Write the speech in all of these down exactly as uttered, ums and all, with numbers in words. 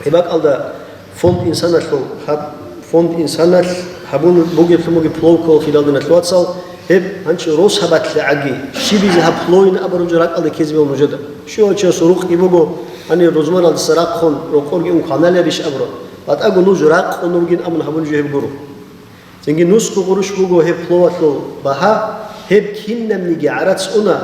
Гьеб бакӀалда фонд инсаналъул гьаб-, фонд инсаналъ гьабун бугеблъун бугеб плов ккола, хириял диналъул вацал, гьеб гьанчи росабалъ гӀаги, щибизе гьаб пловин абураб жо ракӀалде ккезе бегьула нужеда. Щивав чиясул рукъги буго, гьанир рузманалдаса рахъун рокъорги ун кваналарищ абураб. БатӀаго нуж ракъун ругин абун гьабулеб жо гьеб гуро. Цинги нусго гъурущ буго гьеб пловалъул багьа, гьеб кинабниги гӀарац уна,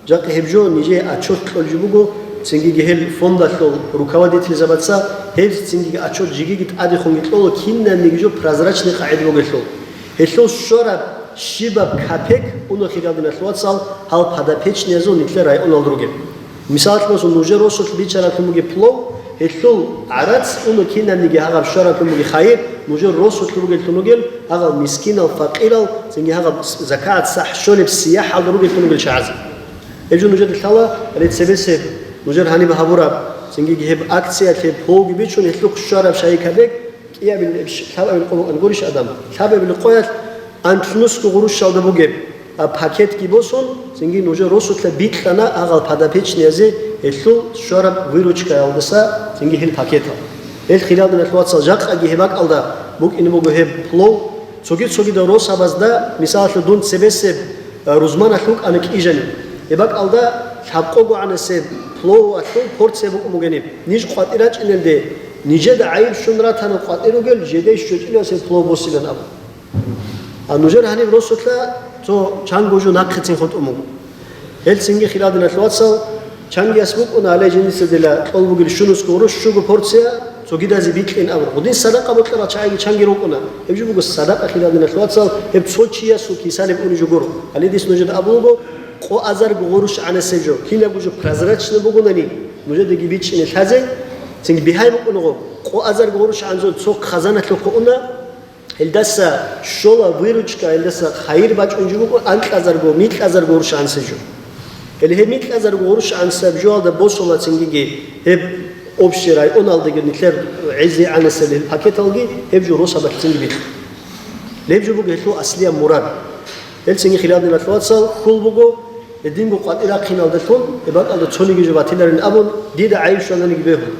жакъа гьеб жо нижее отчет кьолеб жо буго, цинги гьел фондалъул руководителзабаца гьеб цинги отчет жегиги тӀадехунги кьола, кинабниги жо прозрачный къагӀида бугелъул. Гьелъул щвараб щибаб капек уна, хириял диналъул вацал, гьал подопечныязул нилъер районалда ругел. Мисалалъе босун, нужер росулъ бичараблъун бугеб плов, гьелъул гӀарац уна кинабниги гьагъаб щвараблъун бугеб хайир, нужер росулъ ругеллъун ругел, гьагъал мискинал, факъирал, цинги гьагъаб закагӀат сахӀ щолеб сияхӀалда ругеллъун ругел чагӀазе. Гьеб жо нужеда лъала, гьале цебесеб нужер гьаниб гьабураб, цинги гьеб акциялъе пловги бичун, гьелъухъ щвараб шайикабек, кӀиабил, лъабабил къо букӀан гурищ адам. Лъабабил къоялъ анлънусго гъурущалда бугеб, а, пакетги босун, цинги нужер росулъа бикьана гьагъал подопечныязе гьелъул щвараб выручкаялдаса, цинги гьел пакетал. Гьел, хириял диналъул вацал, жакъаги гьеб бакӀалда букӀине буго гьеб плов. Цоги-цогидал росабазда, мисалалъе, дун цебесеб, а, рузманалъ вукӀана кӀижани. Гьеб бакӀалда лъабкъого гӀанасеб пловалъул порция букӀун бугони, ниж къватӀир рачӀиналде, нижеда гӀайиб щун ратана къватӀир ругел жидее щвечӀиласеб плов босилан абун. А нужер гьаниб росулъа цо чанго жо нахъецин хутӀун буго. Гьел цинги, хириял диналъул вацал, чангияс букӀуна, гьале жиндица дила кьол бугел щунусго гъурущ щуго порция, цогидазе бикьин абун. Гъудин садакъа бокьарал чагӀиги чанги рукӀуна. Гьеб жо буго садакъа, хириял диналъул вацал, гьеб цо чиясул кисалеб унеб жо гуро. Гьале дис нужеда абулеб буго, къо азарго гъурущ гӀанасеб жо, кинабго жо прозрачно бугонани, нужедаги бичӀчӀине лъазе, цинги бигьай букӀунаго, къо азарго гъурущ гӀанасеб цо хъазаналъухъ уна, гьелдаса щола выручка, гьелдаса хайир бачӀун жо буго анкьазарго, микьазарго гъурущ гӀанасеб жо. Гьеле гьеб микьазарго гъурущ гӀанасеб жоялда босула цинги гьеб общий районалдаги нилъер гӀезегӀанасеб гьел пакеталги, гьеб жо росабалъ цинги бикьун. Гьеб жо буго гьелъул аслияб мурад. Гьел цинги, хириял диналъул вацал, хьул буго, гьединго къватӀир рахъиналдалъун, гьеб бакӀалда цониги жо батиларин абун, дида гӀайиб щвананиги бегьун.